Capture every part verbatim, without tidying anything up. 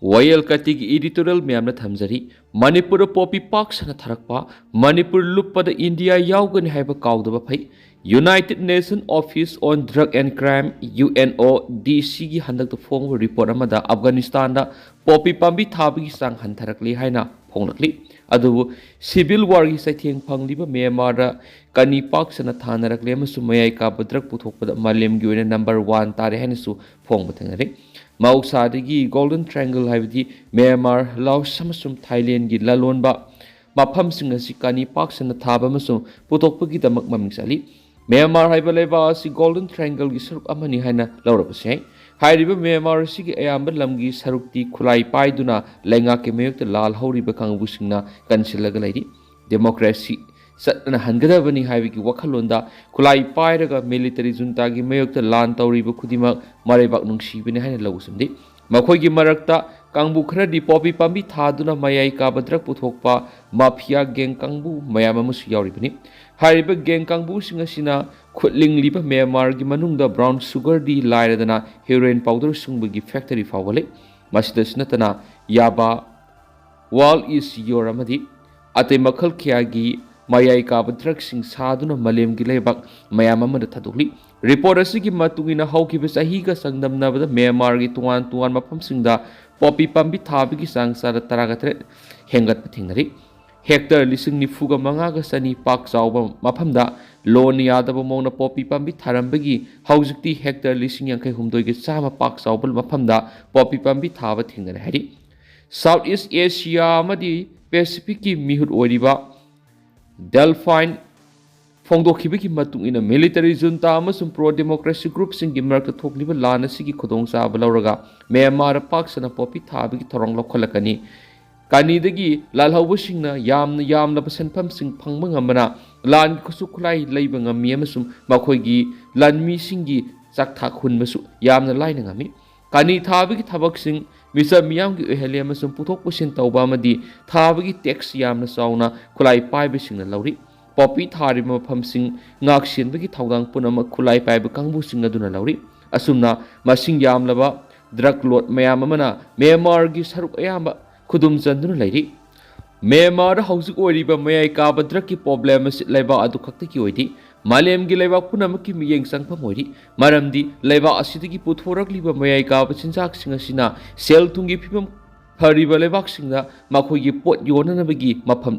ꯋꯥꯌꯦꯜ ꯀꯥꯇꯤꯒꯤ editorial ꯃꯌꯥꯝꯅ ꯊꯝꯖꯔꯤ꯫ ꯃꯅꯤꯄꯨꯔꯗ poppy ꯄꯥꯛ ꯁꯟꯅ ꯊꯥꯔꯛꯄ, ꯃꯅꯤꯄꯨꯔ ꯂꯨꯞꯄꯗ ꯏꯟꯗꯤꯌꯥ ꯌꯥꯎꯒꯅꯤ ꯍꯥꯏꯕ ꯀꯥꯎꯗꯕ ꯐꯩ꯫ United Nation Office on Drug and Crime, U N O D C ꯒꯤ ꯍꯟꯗꯛꯇ ꯐꯣꯡꯕ report ꯑꯃꯗ ꯑꯐꯒꯥꯅꯤꯁꯇꯥꯟꯗ poppy ꯄꯥꯝꯕꯤ ꯊꯥꯕꯒꯤ ꯆꯥꯡ ꯍꯟꯊꯔꯛꯂꯤ ꯍꯥꯏꯅ ꯐꯣꯡꯂꯛꯂꯤ꯫ ꯑꯗꯨꯕꯨ civil war ꯒꯤ ꯆꯩꯊꯦꯡ ꯐꯪꯂꯤꯕ ꯃ꯭ꯌꯥꯟꯃꯥꯔꯗ ꯀꯅꯤ ꯄꯥꯛ ꯁꯟꯅ ꯊꯥꯅꯔꯛꯂꯦ ꯑꯃꯁꯨꯡ ꯃꯌꯥꯏ ꯀꯥꯕ drug ꯄꯨꯊꯣꯛꯄꯗ ꯃꯥꯂꯦꯝꯒꯤ ꯑꯣꯏꯅ number one ꯇꯥꯔꯦ ꯍꯥꯏꯅꯁꯨ ꯐꯣꯡꯕ ꯊꯦꯡꯅꯔꯤ꯫ ꯃꯍꯧꯁꯥꯗꯒꯤ Golden Triangle ꯍꯥꯏꯕꯗꯤ ꯃ꯭ꯌꯥꯟꯃꯥꯔ, ꯂꯥꯑꯣꯁ ꯑꯃꯁꯨꯡ ꯊꯥꯏꯂꯦꯟꯒꯤ ꯂꯂꯣꯟꯕ ꯃꯐꯝꯁꯤꯡ ꯑꯁꯤ ꯀꯅꯤ ꯄꯥꯛ ꯁꯟꯅ ꯊꯥꯕ ꯑꯃꯁꯨꯡ ꯄꯨꯊꯣꯛꯄꯒꯤꯗꯃꯛ ꯃꯃꯤꯡ ꯆꯠꯂꯤ꯫ ꯃ꯭ꯌꯥꯟꯃꯥꯔ ꯍꯥꯏꯕ ꯂꯩꯕꯥꯛ ꯑꯁꯤ Golden Triangle ꯒꯤ ꯁꯔꯨꯛ ꯑꯃꯅꯤ ꯍꯥꯏꯅ ꯂꯧꯔꯕꯁꯨ ꯌꯥꯏ꯫ ꯍꯥꯏꯔꯤꯕ ꯃ꯭ꯌꯥꯟꯃꯥꯔ ꯑꯁꯤꯒꯤ ꯑꯌꯥꯝꯕ ꯂꯝꯒꯤ ꯁꯔꯨꯛꯇꯤ ꯈꯨꯠꯂꯥꯏ ꯄꯥꯏꯗꯨꯅ ꯂꯩꯉꯥꯛꯀꯤ ꯃꯥꯌꯣꯛꯇ ꯂꯥꯜ ꯍꯧꯔꯤꯕ ꯀꯥꯡꯕꯨꯁꯤꯡꯅ ꯀꯟꯁꯤꯜꯂꯒ ꯂꯩꯔꯤ꯫ Democracy ꯆꯠꯅꯍꯟꯒꯗꯕꯅꯤ ꯍꯥꯏꯕꯒꯤ ꯋꯥꯈꯜꯂꯣꯟꯗ ꯈꯨꯠꯂꯥꯏ ꯄꯥꯏꯔꯒ military junta ꯒꯤ ꯃꯥꯌꯣꯛꯇ ꯂꯥꯟ ꯇꯧꯔꯤꯕ ꯈꯨꯗꯤꯡꯃꯛ ꯃꯔꯩꯕꯥꯛ ꯅꯨꯡꯁꯤꯕꯅꯤ ꯍꯥꯏꯅ ꯂꯧꯎ ꯁꯤꯡꯗꯦ꯫ ꯃꯈꯣꯏꯒꯤ ꯃꯔꯛꯇ ꯀꯥꯡꯕꯨ ꯈꯔꯗꯤ poppy ꯄꯥꯝꯕꯤ ꯊꯥꯗꯨꯅ ꯃꯌꯥꯏ ꯀꯥꯕ drug ꯄꯨꯊꯣꯛꯄ mafia gang ꯀꯥꯡꯕꯨ ꯃꯌꯥꯝ ꯑꯃꯁꯨ ꯌꯥꯎꯔꯤꯕꯅꯤ꯫ ꯍꯥꯏꯔꯤꯕ gang ꯀꯥꯡꯕꯨꯁꯤꯡ ꯑꯁꯤꯅ ꯈꯨꯠꯂꯤꯡꯂꯤꯕ ꯃ꯭ꯌꯥꯟꯃꯥꯔꯒꯤ ꯃꯅꯨꯡꯗ brown sugar ꯗꯤ ꯂꯥꯏꯔꯗꯅ heroin powder ꯁꯨꯡꯕꯒꯤ factory ꯐꯥꯎꯕ ꯂꯩ꯫ ꯃꯁꯤꯗꯁꯨ ꯅꯠꯇꯅ ꯌꯥꯕꯥ, World is Your ꯑꯃꯗꯤ ꯑꯇꯩ ꯃꯈꯜ ꯀꯌꯥꯒꯤ ꯃꯌꯥꯏ ꯀꯥꯕ drug ꯁꯤꯡ ꯁꯥꯗꯨꯅ ꯃꯥꯂꯦꯝꯒꯤ ꯂꯩꯕꯥꯛ ꯃꯌꯥꯝ ꯑꯃꯗ ꯊꯥꯗꯣꯛꯂꯤ꯫ Report ꯑꯁꯤꯒꯤ ꯃꯇꯨꯡ ꯏꯟꯅ ꯍꯧꯈꯤꯕ ꯆꯍꯤꯒ ꯆꯥꯡꯗꯝꯅꯕꯗ ꯃ꯭ꯌꯥꯟꯃꯥꯔꯒꯤ ꯇꯣꯉꯥꯟ ꯇꯣꯉꯥꯟꯕ ꯃꯐꯝꯁꯤꯡꯗ poppy ꯄꯥꯝꯕꯤ ꯊꯥꯕꯒꯤ ꯆꯥꯡ ꯆꯥꯗ ꯇꯔꯥꯒ ꯇꯔꯦꯠ ꯍꯦꯟꯒꯠꯄ ꯊꯦꯡꯅꯔꯤ꯫ Hectare ꯂꯤꯁꯤꯡ ꯅꯤꯐꯨꯒ ꯃꯉꯥꯒ ꯆꯅꯤ ꯄꯥꯛ ꯆꯥꯎꯕ ꯃꯐꯝꯗ ꯂꯣꯟꯅ ꯌꯥꯗꯕ ꯃꯑꯣꯡꯗ poppy ꯄꯥꯝꯕꯤ ꯊꯥꯔꯝꯕꯒꯤ ꯍꯧꯖꯤꯛꯇꯤ hectare ꯂꯤꯁꯤꯡ ꯌꯥꯡꯈꯩ ꯍꯨꯝꯗꯣꯏꯒ ꯆꯥꯝꯃ ꯄꯥꯛ ꯆꯥꯎꯕ ꯃꯐꯝꯗ poppy ꯄꯥꯝꯕꯤ ꯊꯥꯕ ꯊꯦꯡꯅꯔꯦ ꯍꯥꯏꯔꯤ꯫ South East Asia ꯑꯃꯗꯤ Pacific ꯀꯤ ꯃꯤꯍꯨꯠ ꯑꯣꯏꯔꯤꯕ Delphine ꯐꯣꯡꯗꯣꯛꯈꯤꯕꯒꯤ ꯃꯇꯨꯡ ꯏꯟꯅ, military junta ꯑꯃꯁꯨꯡ pro democracy group ꯁꯤꯡꯒꯤ ꯃꯔꯛꯇ ꯊꯣꯛꯂꯤꯕ ꯂꯥꯟ ꯑꯁꯤꯒꯤ ꯈꯨꯗꯣꯡꯆꯥꯕ ꯂꯧꯔꯒ ꯃ꯭ꯌꯥꯟꯃꯥꯔꯗ ꯄꯥꯛ ꯁꯟꯅ poppy ꯊꯥꯕꯒꯤ ꯊꯧꯔꯥꯡ ꯂꯧꯈꯠꯂꯛꯀꯅꯤ꯫ ꯀꯅꯤꯗꯒꯤ ꯂꯥꯜꯍꯧꯕꯁꯤꯡꯅ ꯌꯥꯝꯅ ꯌꯥꯝꯂꯕ ꯁꯦꯟꯐꯝꯁꯤꯡ ꯐꯪꯕ ꯉꯝꯕꯅ ꯂꯥꯟꯒꯤ ꯈꯨꯠꯁꯨ ꯈꯨꯠꯂꯥꯏ ꯂꯩꯕ ꯉꯝꯃꯤ ꯑꯃꯁꯨꯡ ꯃꯈꯣꯏꯒꯤ ꯂꯥꯟꯃꯤꯁꯤꯡꯒꯤ ꯆꯥꯛꯊꯥꯛ ꯍꯨꯟꯕꯁꯨ ꯌꯥꯝꯅ ꯂꯥꯏꯅ ꯉꯝꯃꯤ꯫ ꯀꯅꯤ ꯊꯥꯕꯒꯤ ꯊꯕꯛꯁꯤꯡ ꯃꯤꯆꯝ ꯃꯤꯌꯥꯝꯒꯤ ꯑꯣꯏꯍꯜꯂꯤ ꯑꯃꯁꯨꯡ ꯄꯨꯊꯣꯛ ꯄꯨꯁꯤꯟ ꯇꯧꯕ ꯑꯃꯗꯤ ꯊꯥꯕꯒꯤ tax ꯌꯥꯝꯅ ꯆꯥꯎꯅ ꯈꯨꯠꯂꯥꯏ ꯄꯥꯏꯕꯁꯤꯡꯅ ꯂꯧꯔꯤ꯫ Poppy ꯊꯥꯔꯤꯕ ꯃꯐꯝꯁꯤꯡ ꯉꯥꯛꯁꯦꯟꯕꯒꯤ ꯊꯧꯗꯥꯡ ꯄꯨꯝꯅꯃꯛ ꯈꯨꯠꯂꯥꯏ ꯄꯥꯏꯕ ꯀꯥꯡꯕꯨꯁꯤꯡ ꯑꯗꯨꯅ ꯂꯧꯔꯤ꯫ ꯑꯁꯨꯝꯅ ꯃꯁꯤꯡ ꯌꯥꯝꯂꯕ drug lord ꯃꯌꯥꯝ ꯑꯃꯅ ꯃ꯭ꯌꯥꯟꯃꯥꯔꯒꯤ ꯁꯔꯨꯛ ꯑꯌꯥꯝꯕ ꯈꯨꯗꯨꯝ ꯆꯟꯗꯨꯅ ꯂꯩꯔꯤ꯫ ꯃ꯭ꯌꯥꯟꯃꯥꯔꯗ ꯍꯧꯖꯤꯛ ꯑꯣꯏꯔꯤꯕ ꯃꯌꯥꯏ ꯀꯥꯕ drugꯀꯤ problem ꯑꯁꯤ ꯂꯩꯕꯥꯛ ꯑꯗꯨ ꯈꯛꯇꯒꯤ ꯑꯣꯏꯗꯦ꯫ ꯃꯥꯂꯦꯝꯒꯤ ꯂꯩꯕꯥꯛ ꯄꯨꯝꯅꯃꯛꯀꯤ ꯃꯤꯠꯌꯦꯡ ꯆꯪꯐꯝ ꯑꯣꯏꯔꯤ꯫ ꯃꯔꯝꯗꯤ ꯂꯩꯕꯥꯛ ꯑꯁꯤꯗꯒꯤ ꯄꯨꯊꯣꯔꯛꯂꯤꯕ ꯃꯌꯥꯏ ꯀꯥꯕ ꯆꯤꯟꯖꯥꯛꯁꯤꯡ ꯑꯁꯤꯅ ꯁꯦꯜ ꯊꯨꯝꯒꯤ ꯐꯤꯕꯝ ꯐꯔꯤꯕ ꯂꯩꯕꯥꯛꯁꯤꯡꯗ ꯃꯈꯣꯏꯒꯤ ꯄꯣꯠ ꯌꯣꯟꯅꯅꯕꯒꯤ ꯃꯐꯝ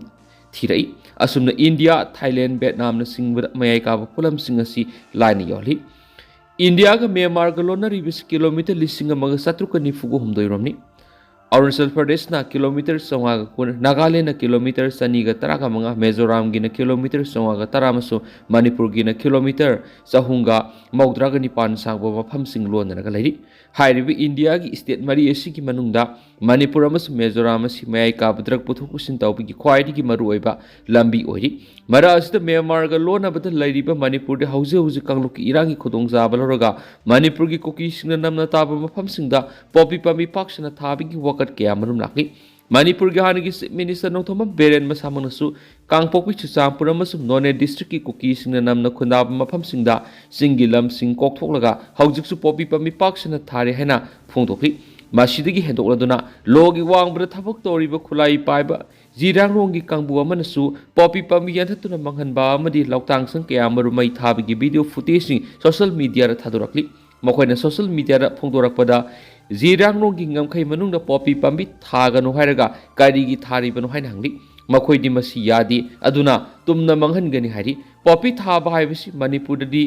ꯊꯤꯔꯛꯏ꯫ ꯑꯁꯨꯝꯅ ꯏꯟꯗꯤꯌꯥ, ꯊꯥꯏꯂꯦꯟ, ꯚꯦꯠꯅꯥꯝꯅꯆꯤꯡꯕꯗ ꯃꯌꯥꯏ ꯀꯥꯕ ꯄꯣꯠꯂꯝꯁꯤꯡ ꯑꯁꯤ ꯂꯥꯏꯅ ꯌꯣꯜꯂꯤ꯫ ꯏꯟꯗꯤꯌꯥꯒ ꯃ꯭ꯌꯥꯟꯃꯥꯔꯒ ꯂꯣꯟꯅꯔꯤꯕꯁꯤ ꯀꯤꯂꯣꯃꯤꯇꯔ ꯂꯤꯁꯤꯡ ꯑꯃꯒ ꯆꯥꯇ꯭ꯔꯨꯛꯀ ꯅꯤꯐꯨꯒ ꯍꯨꯝꯗꯣꯏ ꯔꯣꯝꯅꯤ꯫ ꯑꯔꯨꯅꯥꯆꯜ ꯄ꯭ꯔꯗꯦꯁꯅ ꯀꯤꯂꯣꯃꯤꯇꯔ ꯆꯥꯝꯃꯉꯥꯒ ꯀꯨꯟ, ꯅꯥꯒꯥꯂꯦꯟꯗ ꯀꯤꯂꯣꯃꯤꯇꯔ ꯆꯅꯤꯒ ꯇꯔꯥꯒ ꯃꯉꯥ, ꯃꯤꯖꯣꯔꯥꯝꯒꯤꯅ ꯀꯤꯂꯣꯃꯤꯇꯔ ꯆꯥꯝꯃꯉꯥꯒ ꯇꯔꯥ ꯑꯃꯁꯨꯡ ꯃꯅꯤꯄꯨꯔꯒꯤꯅ ꯀꯤꯂꯣꯃꯤꯇꯔ ꯆꯍꯨꯝꯒ ꯃꯧꯗ꯭ꯔꯥꯒ ꯅꯤꯄꯥꯟ ꯁꯥꯡꯕ ꯃꯐꯝꯁꯤꯡ ꯂꯣꯟꯅꯔꯒ ꯂꯩꯔꯤ꯫ ꯍꯥꯏꯔꯤꯕ ꯏꯟꯗꯤꯌꯥꯒꯤ state ꯃꯔꯤ ꯑꯁꯤꯒꯤ ꯃꯅꯨꯡꯗ ꯃꯅꯤꯄꯨꯔ ꯑꯃꯁꯨꯡ ꯃꯤꯖꯣꯔꯥꯝ ꯑꯁꯤ ꯃꯌꯥꯏ ꯀꯥꯕ drug ꯄꯨꯊꯣꯛ ꯄꯨꯁꯤꯟ ꯇꯧꯕꯒꯤ ꯈ꯭ꯋꯥꯏꯗꯒꯤ ꯃꯔꯨꯑꯣꯏꯕ ꯂꯝꯕꯤ ꯑꯣꯏꯔꯤ꯫ ꯃꯔꯛ ꯑꯁꯤꯗ ꯃ꯭ꯌꯥꯟꯃꯥꯔꯒ ꯂꯣꯟꯅꯕꯗ ꯂꯩꯔꯤꯕ ꯃꯅꯤꯄꯨꯔꯗꯤ ꯍꯧꯖꯤꯛ ꯍꯧꯖꯤꯛ ꯀꯥꯡꯂꯨꯞꯀꯤ ꯏꯔꯥꯡꯒꯤ ꯈꯨꯗꯣꯡꯆꯥꯕ ꯂꯧꯔꯒ ꯃꯅꯤꯄꯨꯔꯒꯤ ꯀꯨꯀꯤꯁꯤꯡꯅ ꯅꯝꯅ ꯇꯥꯕ ꯃꯐꯝꯁꯤꯡꯗ ꯄꯣꯄꯤ ꯄꯥꯝꯕꯤ ꯄꯥꯛ ꯁꯟꯅ ꯊꯥꯕꯒꯤ ꯋꯥꯀꯠ ꯀꯌꯥ ꯃꯔꯨꯝ ꯂꯥꯛꯂꯤ꯫ ꯃꯅꯤꯄꯨꯔꯒꯤ ꯍꯥꯟꯅꯒꯤ Chief Minister ꯅꯣꯡꯊꯣꯝꯕꯝ ꯕꯤꯔꯦꯟ ꯃꯁꯥꯃꯛꯅꯁꯨ ꯀꯥꯡꯄꯣꯛꯄꯤ, ꯆꯨꯔꯆꯥꯟꯄꯨꯔ ꯑꯃꯁꯨꯡ ꯅꯣꯅꯦ districtꯀꯤ ꯀꯨꯀꯤꯁꯤꯡꯅ ꯅꯝꯅ ꯈꯨꯟꯗꯥꯕ ꯃꯐꯝꯁꯤꯡꯗ ꯆꯤꯡꯒꯤ ꯂꯝꯁꯤꯡ ꯀꯣꯛꯊꯣꯛꯂꯒ ꯍꯧꯖꯤꯛꯁꯨ ꯄꯣꯄꯤ ꯄꯥꯝꯕꯤ ꯄꯥꯛ ꯁꯟꯅ ꯊꯥꯔꯤ ꯍꯥꯏꯅ ꯐꯣꯡꯗꯣꯛꯂꯤ꯫ ꯃꯁꯤꯗꯒꯤ ꯍꯦꯟꯗꯣꯛꯂꯗꯨꯅ ꯂꯣꯒꯤ ꯋꯥꯡꯃꯗ ꯊꯕꯛ ꯇꯧꯔꯤꯕ ꯈꯨꯠꯂꯥꯏ ꯄꯥꯏꯕ ꯖꯤꯔꯥꯡꯔꯣꯡꯒꯤ ꯀꯥꯡꯕꯨ ꯑꯃꯅꯁꯨ ꯄꯣꯄꯤ ꯄꯥꯝꯕꯤ ꯌꯥꯟꯊꯠꯇꯨꯅ ꯃꯥꯡꯍꯟꯕ ꯑꯃꯗꯤ ꯂꯧꯇꯥꯡꯁꯪ ꯀꯌꯥ ꯑꯃꯔꯣꯝ ꯃꯩ ꯊꯥꯕꯒꯤ video footageꯁꯤꯡ social mediaꯗ ꯊꯥꯗꯣꯔꯛꯂꯤ꯫ ꯃꯈꯣꯏꯅ social mediaꯗ ꯐꯣꯡꯗꯣꯔꯛꯄꯗ ꯖꯤꯔꯥꯡꯔꯣꯡꯒꯤ ꯉꯝꯈꯩ ꯃꯅꯨꯡꯗ ꯄꯣꯄꯤ ꯄꯥꯝꯕꯤ ꯊꯥꯒꯅꯨ ꯍꯥꯏꯔꯒ ꯀꯔꯤꯒꯤ ꯊꯥꯔꯤꯕꯅꯣ ꯍꯥꯏꯅ ꯍꯪꯂꯤ꯫ ꯃꯈꯣꯏꯗꯤ ꯃꯁꯤ ꯌꯥꯗꯦ, ꯑꯗꯨꯅ ꯇꯨꯝꯅ ꯃꯥꯡꯍꯟꯒꯅꯤ ꯍꯥꯏꯔꯤ꯫ ꯄꯣꯄꯤ ꯊꯥꯕ ꯍꯥꯏꯕꯁꯤ ꯃꯅꯤꯄꯨꯔꯗꯗꯤ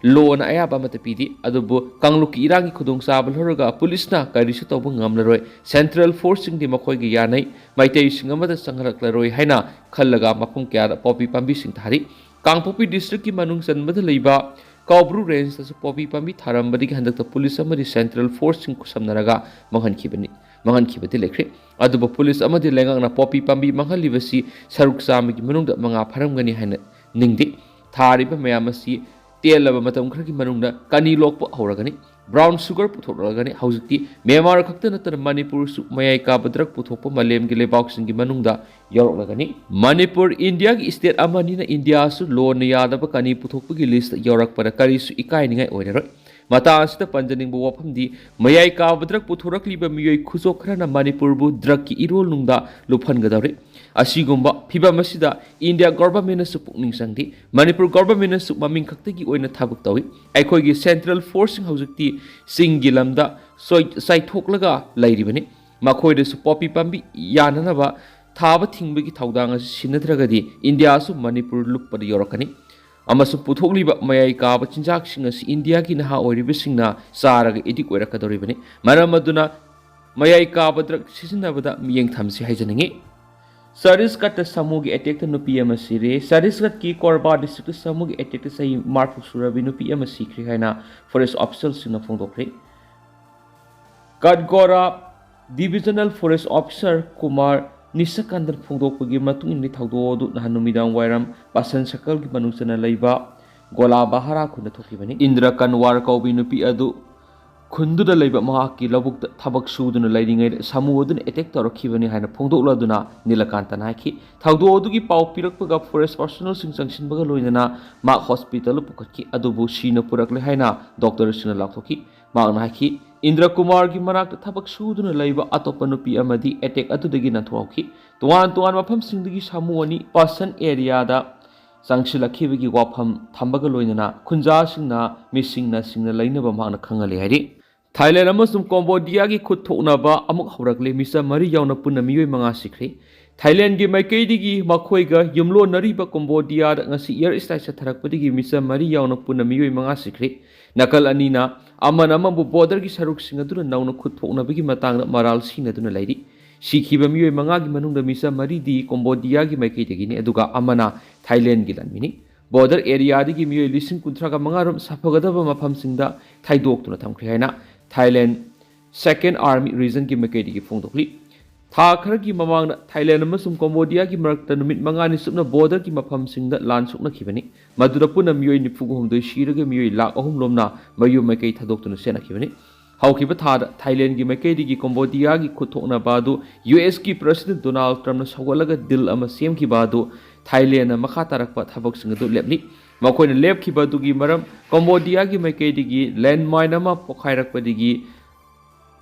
ꯂꯣꯅ ꯑꯌꯥꯕ ꯑꯃꯠꯇ ꯄꯤꯗꯦ, ꯑꯗꯨꯕꯨ ꯀꯥꯡꯂꯨꯞꯀꯤ ꯏꯔꯥꯡꯒꯤ ꯈꯨꯗꯣꯡꯆꯥꯕ ꯂꯧꯔꯒ ꯄꯨꯂꯤꯁꯅ ꯀꯔꯤꯁꯨ ꯇꯧꯕ ꯉꯝꯂꯔꯣꯏ꯫ Central Forceꯁꯤꯡꯗꯤ ꯃꯈꯣꯏꯒ ꯌꯥꯅꯩ꯫ ꯃꯩꯇꯩꯁꯤꯡ ꯑꯃꯠꯇ ꯆꯪꯍꯜꯂꯛꯂꯔꯣꯏ ꯍꯥꯏꯅ ꯈꯜꯂꯒ ꯃꯐꯝ ꯀꯌꯥꯗ ꯄꯣꯄꯤ ꯄꯥꯝꯕꯤꯁꯤꯡ ꯊꯥꯔꯤ꯫ ꯀꯥꯡꯄꯣꯛꯄꯤ districtꯀꯤ ꯃꯅꯨꯡ ꯆꯟꯕꯗ ꯂꯩꯕ ꯀꯧꯕ꯭ꯔꯨ rangeꯇꯁꯨ ꯄꯣꯄꯤ ꯄꯥꯝꯕꯤ ꯊꯥꯔꯝꯕꯗꯒꯤ ꯍꯟꯗꯛꯇ ꯄꯨꯂꯤꯁ ꯑꯃꯗꯤ Central Forceꯁꯤꯡ ꯈꯨꯠꯁꯝꯅꯔꯒ ꯃꯥꯡꯍꯟꯈꯤꯕꯅꯤ, ꯃꯥꯡꯍꯟꯈꯤꯕꯗꯤ ꯂꯩꯈ꯭ꯔꯦ꯫ ꯑꯗꯨꯕꯨ ꯄꯨꯂꯤꯁ ꯑꯃꯗꯤ ꯂꯩꯉꯥꯛꯅ ꯄꯣꯄꯤ ꯄꯥꯝꯕꯤ ꯃꯥꯡꯍꯜꯂꯤꯕꯁꯤ ꯁꯔꯨꯛ ꯆꯥꯝꯃꯒꯤ ꯃꯅꯨꯡꯗ ꯃꯉꯥ ꯐꯥꯔꯝꯒꯅꯤ ꯍꯥꯏꯅ ꯅꯤꯡꯗꯦ꯫ ꯊꯥꯔꯤꯕ ꯃꯌꯥꯝ ꯑꯁꯤ ꯇꯦꯜꯂꯕ ꯃꯇꯝ ꯈꯔꯒꯤ ꯃꯅꯨꯡꯗ ꯀꯅꯤ ꯂꯣꯛꯄ ꯍꯧꯔꯒꯅꯤ꯫ Brown sugar ꯄꯨꯊꯣꯛꯂꯛꯂꯒꯅꯤ꯫ ꯍꯧꯖꯤꯛꯇꯤ ꯃ꯭ꯌꯥꯟꯃꯥꯔ ꯈꯛꯇ ꯅꯠꯇꯅ ꯃꯅꯤꯄꯨꯔꯁꯨ ꯃꯌꯥꯏ ꯀꯥꯕ drug ꯄꯨꯊꯣꯛꯄ ꯃꯥꯂꯦꯝꯒꯤ ꯂꯩꯕꯥꯛꯁꯤꯡꯒꯤ ꯃꯅꯨꯡꯗ ꯌꯥꯎꯔꯛꯂꯒꯅꯤ꯫ ꯃꯅꯤꯄꯨꯔ ꯏꯟꯗꯤꯌꯥꯒꯤ state ꯑꯃꯅꯤꯅ ꯏꯟꯗꯤꯌꯥꯁꯨ ꯂꯣꯅ ꯌꯥꯗꯕ ꯀꯅꯤ ꯄꯨꯊꯣꯛꯄꯒꯤ listꯇ ꯌꯥꯎꯔꯛꯄꯗ ꯀꯔꯤꯁꯨ ꯏꯀꯥꯏꯅꯤꯡꯉꯥꯏ ꯑꯣꯏꯔꯔꯣꯏ꯫ ꯃꯇꯥꯡ ꯑꯁꯤꯗ ꯄꯟꯖꯅꯤꯡꯕ ꯋꯥꯐꯝꯗꯤ, ꯃꯌꯥꯏ ꯀꯥꯕ ꯗ꯭ꯔꯒ ꯄꯨꯊꯣꯔꯛꯂꯤꯕ ꯃꯤꯑꯣꯏ ꯈꯨꯖꯣꯞ ꯈꯔꯅ ꯃꯅꯤꯄꯨꯔꯕꯨ ꯗ꯭ꯔꯒꯀꯤ ꯏꯔꯣꯜꯅꯨꯡꯗ ꯂꯨꯞꯍꯟꯒꯗꯧꯔꯤ꯫ ꯑꯁꯤꯒꯨꯝꯕ ꯐꯤꯚꯝ ꯑꯁꯤꯗ ꯏꯟꯗꯤꯌꯥ ꯒꯣꯚꯔꯟꯃꯦꯟꯅꯁꯨ ꯄꯨꯛꯅꯤꯡ ꯆꯪꯗꯦ꯫ ꯃꯅꯤꯄꯨꯔ ꯒꯣꯚꯔꯟꯃꯦꯟꯅꯁꯨ ꯃꯃꯤꯡ ꯈꯛꯇꯒꯤ ꯑꯣꯏꯅ ꯊꯕꯛ ꯇꯧꯏ꯫ ꯑꯩꯈꯣꯏꯒꯤ ꯁꯦꯟꯇ꯭ꯔꯦꯜ ꯐꯣꯔꯁꯁꯤꯡ ꯍꯧꯖꯤꯛꯇꯤ ꯆꯤꯡꯒꯤ ꯂꯝꯗ ꯆꯣꯏ-, ꯆꯥꯏꯊꯣꯛꯂꯒ ꯂꯩꯔꯤꯕꯅꯤ꯫ ꯃꯈꯣꯏꯗꯁꯨ ꯄꯣꯄꯤ ꯄꯥꯝꯕꯤ ꯌꯥꯅꯅꯕ ꯊꯥꯕ ꯊꯤꯡꯕꯒꯤ ꯊꯧꯗꯥꯡ ꯑꯁꯤ ꯁꯤꯟꯅꯗ꯭ꯔꯒꯗꯤ ꯏꯟꯗꯤꯌꯥꯁꯨ ꯃꯅꯤꯄꯨꯔ ꯂꯨꯞꯄꯗ ꯌꯧꯔꯛꯀꯅꯤ꯫ ꯑꯃꯁꯨꯡ ꯄꯨꯊꯣꯛꯂꯤꯕ ꯃꯌꯥꯏ ꯀꯥꯕ ꯆꯤꯟꯖꯥꯛꯁꯤꯡ ꯑꯁꯤ ꯏꯟꯗꯤꯌꯥꯒꯤ ꯅꯍꯥ ꯑꯣꯏꯔꯤꯕꯁꯤꯡꯅ ꯆꯥꯔꯒ ꯑꯦꯗꯤꯛ ꯑꯣꯏꯔꯛꯀꯗꯧꯔꯤꯕꯅꯤ꯫ ꯃꯔꯝ ꯑꯗꯨꯅ ꯃꯌꯥꯏ ꯀꯥꯕ ꯗ꯭ꯔꯒ ꯁꯤꯖꯤꯟꯅꯕꯗ ꯃꯤꯠꯌꯦꯡ ꯊꯝꯁꯤ ꯍꯥꯏꯖꯅꯤꯡꯏ꯫ ꯆꯔꯤꯁꯒꯠꯇ ꯁꯥꯃꯨꯒꯤ ꯑꯦꯇꯦꯛꯇ ꯅꯨꯄꯤ ꯑꯃ ꯁꯤꯔꯦ꯫ ꯆꯔꯤꯁꯒꯠꯀꯤ ꯀꯣꯔꯕꯥ ꯗꯤꯁꯇ꯭ꯔꯤꯛꯇ ꯁꯥꯃꯨꯒꯤ ꯑꯦꯇꯦꯛꯇ ꯆꯍꯤ ꯃꯔꯤꯐꯨ ꯁꯨꯔꯕꯤ ꯅꯨꯄꯤ ꯑꯃ ꯁꯤꯈ꯭ꯔꯦ ꯍꯥꯏꯅ ꯐꯣꯔꯦꯁ ꯑꯣꯐꯤꯁꯤꯌꯦꯜꯁꯤꯡꯅ ꯐꯣꯡꯗꯣꯛꯈ꯭ꯔꯦ꯫ ꯀꯠꯒꯣꯔꯥ ꯗꯤꯕꯤꯖꯅꯦꯜ ꯐꯣꯔꯦꯁ ꯑꯣꯐꯤꯁꯥꯔ ꯀꯨꯃꯥꯔ ꯅꯤꯁꯥꯀꯥꯟꯗꯟ ꯐꯣꯡꯗꯣꯛꯄꯒꯤ ꯃꯇꯨꯡ ꯏꯟꯅꯗꯤ, ꯊꯧꯗꯣꯛ ꯑꯗꯨ ꯅꯍꯥꯟ ꯅꯨꯃꯤꯗꯥꯡ ꯋꯥꯏꯔꯝ ꯄꯥꯁꯟ ꯁꯔꯀꯜꯒꯤ ꯃꯅꯨꯡ ꯆꯟꯅ ꯂꯩꯕ ꯒꯣꯂꯥ ꯕꯍꯥꯔꯥ ꯈꯨꯟꯗ ꯊꯣꯛꯈꯤꯕꯅꯤ꯫ ꯏꯟꯗ꯭ꯔ ꯀꯟꯋꯥꯔ ꯀꯧꯕꯤ ꯅꯨꯄꯤ ꯑꯗꯨ ꯈꯨꯟꯗꯨꯗ ꯂꯩꯕ ꯃꯍꯥꯛꯀꯤ ꯂꯧꯕꯨꯛꯇ ꯊꯕꯛ ꯁꯨꯗꯨꯅ ꯂꯩꯔꯤꯉꯩꯗ ꯁꯥꯃꯨ ꯑꯗꯨꯅ ꯑꯦꯇꯦꯛ ꯇꯧꯔꯛꯈꯤꯕꯅꯤ ꯍꯥꯏꯅ ꯐꯣꯡꯗꯣꯛꯂꯗꯨꯅ ꯅꯤꯂꯀꯥꯟꯇꯅ ꯍꯥꯏꯈꯤ꯫ ꯊꯧꯗꯣꯛ ꯑꯗꯨꯒꯤ ꯄꯥꯎ ꯄꯤꯔꯛꯄꯒ ꯐꯣꯔꯦꯁ ꯄꯥꯔꯁꯣꯅꯦꯜꯁꯤꯡ ꯆꯪꯁꯤꯟꯕꯒ ꯂꯣꯏꯅꯅ ꯃꯍꯥꯛ ꯍꯣꯁꯄꯤꯇꯥꯜꯗ ꯄꯨꯈꯠꯈꯤ, ꯑꯗꯨꯕꯨ ꯁꯤꯅ ꯄꯨꯔꯛꯂꯦ ꯍꯥꯏꯅ ꯗꯣꯛꯇꯔꯁꯤꯡꯅ ꯂꯥꯎꯊꯣꯛꯈꯤ꯫ ꯃꯍꯥꯛꯅ ꯍꯥꯏꯈꯤ, ꯏꯟꯗ꯭ꯔ ꯀꯨꯃꯥꯔꯒꯤ ꯃꯅꯥꯛꯇ ꯊꯕꯛ ꯁꯨꯗꯨꯅ ꯂꯩꯕ ꯑꯇꯣꯞꯄ ꯅꯨꯄꯤ ꯑꯃꯗꯤ ꯑꯦꯇꯦꯛ ꯑꯗꯨꯗꯒꯤ ꯅꯥꯟꯊꯣꯛꯍꯧꯈꯤ꯫ ꯇꯣꯉꯥꯟ ꯇꯣꯉꯥꯟꯕ ꯃꯐꯝꯁꯤꯡꯗꯒꯤ ꯁꯥꯃꯨ ꯑꯅꯤ ꯄꯥꯁꯟ ꯑꯦꯔꯤꯌꯥꯗ ꯆꯪꯁꯤꯜꯂꯛꯈꯤꯕꯒꯤ ꯋꯥꯐꯝ ꯊꯝꯕꯒ ꯂꯣꯏꯅꯅ ꯈꯨꯟꯖꯥꯁꯤꯡꯅ ꯃꯤꯁꯤꯡꯅ ꯁꯤꯡꯅ ꯂꯩꯅꯕ ꯃꯍꯥꯛꯅ ꯈꯪꯍꯜꯂꯤ ꯍꯥꯏꯔꯤ꯫ ꯊꯥꯏꯂꯦꯟ ꯑꯃꯁꯨꯡ ꯀꯣꯝꯕꯣꯗꯤꯌꯥꯒꯤ ꯈꯨꯠ ꯊꯣꯛꯅꯕ ꯑꯃꯨꯛ ꯍꯧꯔꯛꯂꯦ꯫ ꯃꯤꯆꯝ ꯃꯔꯤ ꯌꯥꯎꯅ ꯄꯨꯟꯅ ꯃꯤꯑꯣꯏ ꯃꯉꯥ ꯁꯤꯈ꯭ꯔꯦ꯫ ꯊꯥꯏꯂꯦꯟꯒꯤ ꯃꯥꯏꯀꯩꯗꯒꯤ ꯃꯈꯣꯏꯒ ꯌꯨꯝꯂꯣꯟꯅꯔꯤꯕ ꯀꯣꯝꯕꯣꯗꯤꯌꯥꯗ ꯉꯁꯤ ꯑꯦꯌꯔ ꯁ꯭ꯇ꯭ꯔꯥꯏꯛ ꯆꯠꯊꯔꯛꯄꯗꯒꯤ ꯃꯤꯆꯝ ꯃꯔꯤ ꯌꯥꯎꯅ ꯄꯨꯟꯅ ꯃꯤꯑꯣꯏ ꯃꯉꯥ ꯁꯤꯈ꯭ꯔꯦ꯫ ꯅꯥꯀꯜ ꯑꯅꯤꯅ ꯑꯃꯅ ꯑꯃꯕꯨ ꯕꯣꯔꯗꯔꯒꯤ ꯁꯔꯨꯛꯁꯤꯡ ꯑꯗꯨꯅ ꯅꯧꯅ ꯈꯨꯠ ꯊꯣꯛꯅꯕꯒꯤ ꯃꯇꯥꯡꯗ ꯃꯔꯥꯜ ꯁꯤꯟꯅꯗꯨꯅ ꯂꯩꯔꯤ꯫ ꯁꯤꯈꯤꯕ ꯃꯤꯑꯣꯏ ꯃꯉꯥꯒꯤ ꯃꯅꯨꯡꯗ ꯃꯤꯆꯝ ꯃꯔꯤꯗꯤ ꯀꯣꯝꯕꯣꯗꯤꯌꯥꯒꯤ ꯃꯥꯏꯀꯩꯗꯒꯤꯅꯤ, ꯑꯗꯨꯒ ꯑꯃꯅ ꯊꯥꯏꯂꯦꯟꯒꯤ ꯂꯥꯟꯃꯤꯅꯤ꯫ ꯕꯣꯔꯗꯔ ꯑꯦꯔꯤꯌꯥꯗꯒꯤ ꯃꯤꯑꯣꯏ ꯂꯤꯁꯤꯡ ꯀꯨꯟꯊ꯭ꯔꯥꯒ ꯃꯉꯥ ꯔꯣꯝ ꯁꯥꯐꯒꯗꯕ ꯃꯐꯝꯁꯤꯡꯗ ꯊꯩꯗꯣꯛꯇꯨꯅ ꯊꯝꯈ꯭ꯔꯦ ꯍꯥꯏꯅ ꯊꯥꯏꯂꯦꯟ ꯁꯦꯀꯦꯟ ꯑꯥꯔꯃꯤ ꯔꯤꯖꯟꯒꯤ ꯃꯥꯏꯀꯩꯗꯒꯤ ꯐꯣꯡꯗꯣꯛꯂꯤ꯫ ꯊꯥ ꯈꯔꯒꯤ ꯃꯃꯥꯡꯗ ꯊꯥꯏꯂꯦꯟ ꯑꯃꯁꯨꯡ ꯀꯣꯝꯕꯣꯗꯤꯌꯥꯒꯤ ꯃꯔꯛꯇ ꯅꯨꯃꯤꯠ ꯃꯉꯥꯅꯤ ꯆꯨꯞꯅ ꯕꯣꯔꯗꯔꯒꯤ ꯃꯐꯝꯁꯤꯡꯗ ꯂꯥꯟ ꯁꯣꯛꯅꯈꯤꯕꯅꯤ꯫ ꯃꯗꯨꯗ ꯄꯨꯟꯅ ꯃꯤꯑꯣꯏ ꯅꯤꯐꯨ ꯍꯨꯝꯗꯣꯏ ꯁꯤꯔꯒ ꯃꯤꯑꯣꯏ ꯂꯥꯈ ꯑꯍꯨꯝ ꯂꯣꯝꯅ ꯃꯌꯨꯝ ꯃꯥꯏꯀꯩ ꯊꯥꯗꯣꯛꯇꯨꯅ ꯆꯦꯟꯅꯈꯤꯕꯅꯤ꯫ ꯍꯧꯈꯤꯕ ꯊꯥꯗ ꯊꯥꯏꯂꯦꯟꯒꯤ ꯃꯥꯏꯀꯩꯗꯒꯤ ꯀꯣꯝꯕꯣꯗꯤꯌꯥꯒꯤ ꯈꯨꯠ ꯊꯣꯛꯅꯕ ꯑꯗꯨ ꯌꯨ ꯑꯦꯁꯀꯤ ꯄ꯭ꯔꯁꯤꯗꯦꯟ ꯗꯣꯅꯥꯜꯗ ꯇ꯭ꯔꯝꯞꯅ ꯁꯧꯒꯠꯂꯒ ꯗꯤꯜ ꯑꯃ ꯁꯦꯝꯈꯤꯕ ꯑꯗꯨ ꯊꯥꯏꯂꯦꯟꯅ ꯃꯈꯥ ꯇꯥꯔꯛꯄ ꯊꯕꯛꯁꯤꯡ ꯑꯗꯨ ꯂꯦꯞꯂꯤ꯫ ꯃꯈꯣꯏꯅ ꯂꯦꯞꯈꯤꯕ ꯑꯗꯨꯒꯤ ꯃꯔꯝ, ꯀꯝꯕꯣꯗꯤꯌꯥꯒꯤ ꯃꯥꯏꯀꯩꯗꯒꯤ ꯂꯦꯟꯃꯥꯏꯟ ꯑꯃ ꯄꯣꯈꯥꯏꯔꯛꯄꯗꯒꯤ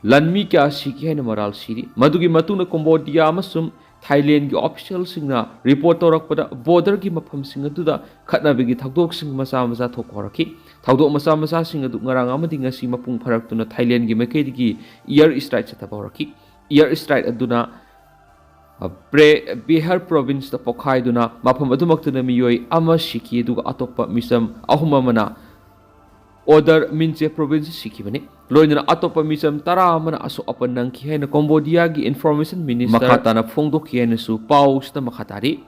ꯂꯥꯟꯃꯤ ꯀꯌꯥ ꯁꯤꯈꯤ ꯍꯥꯏꯅ ꯃꯔꯥꯜ ꯁꯤꯔꯤ꯫ ꯃꯗꯨꯒꯤ ꯃꯇꯨꯡꯗ ꯀꯝꯕꯣꯗꯤꯌꯥ ꯑꯃꯁꯨꯡ ꯊꯥꯏꯂꯦꯟꯒꯤ ꯑꯣꯐꯤꯁꯤꯌꯦꯜꯁꯤꯡꯅ ꯔꯤꯄꯣꯔꯠ ꯇꯧꯔꯛꯄꯗ, ꯕꯣꯔꯗꯔꯒꯤ ꯃꯐꯝꯁꯤꯡ ꯑꯗꯨꯗ ꯈꯠꯅꯕꯒꯤ ꯊꯧꯗꯣꯛꯁꯤꯡ ꯃꯆꯥ ꯃꯆꯥ ꯊꯣꯛꯄ ꯍꯧꯔꯛꯈꯤ꯫ ꯊꯧꯗꯣꯛ ꯃꯆꯥ ꯃꯆꯥꯁꯤꯡ ꯑꯗꯨ ꯉꯔꯥꯡ ꯑꯃꯗꯤ ꯉꯁꯤ ꯃꯄꯨꯡ ꯐꯥꯔꯛꯇꯨꯅ ꯊꯥꯏꯂꯦꯟꯒꯤ ꯃꯥꯏꯀꯩꯗꯒꯤ ꯏꯌꯔ ꯏꯁꯇ꯭ꯔꯥꯏꯛ ꯆꯠꯊꯕ ꯍꯧꯔꯛꯈꯤ꯫ ꯏꯌꯔ ꯏꯁꯇ꯭ꯔꯥꯏꯛ ꯑꯗꯨꯅ, ꯑ, ꯄ꯭ꯔꯦ-, ꯕꯤꯍꯥꯔ ꯄ꯭ꯔꯣꯚꯤꯟꯁꯇ ꯄꯣꯈꯥꯏꯗꯨꯅ ꯃꯐꯝ ꯑꯗꯨꯃꯛꯇꯗ ꯃꯤꯑꯣꯏ ꯑꯃ ꯁꯤꯈꯤ, ꯑꯗꯨꯒ ꯑꯇꯣꯞꯄ ꯃꯤꯆꯝ ꯑꯍꯨꯝ ꯑꯃꯅ ꯑꯣꯗꯔ ꯃꯤꯟꯆꯦ ꯄ꯭ꯔꯣꯚꯤꯟꯁꯇ ꯁꯤꯈꯤꯕꯅꯤ꯫ ꯂꯣꯏꯅꯅ ꯑꯇꯣꯞꯄ ꯃꯤꯆꯝ ꯇꯔꯥ ꯑꯃꯅ ꯑꯁꯣꯛ ꯑꯄꯟ ꯅꯪꯈꯤ ꯍꯥꯏꯅ ꯀꯝꯕꯣꯗꯤꯌꯥꯒꯤ ꯏꯟꯐꯣꯔꯃꯦꯁꯟ ꯃꯤꯅꯤꯁꯇꯔ ꯃꯈꯥ ꯇꯥꯅ ꯐꯣꯡꯗꯣꯛꯈꯤ ꯍꯥꯏꯅꯁꯨ ꯄꯥꯎꯁꯤꯗ ꯃꯈꯥ ꯇꯥꯔꯤ꯫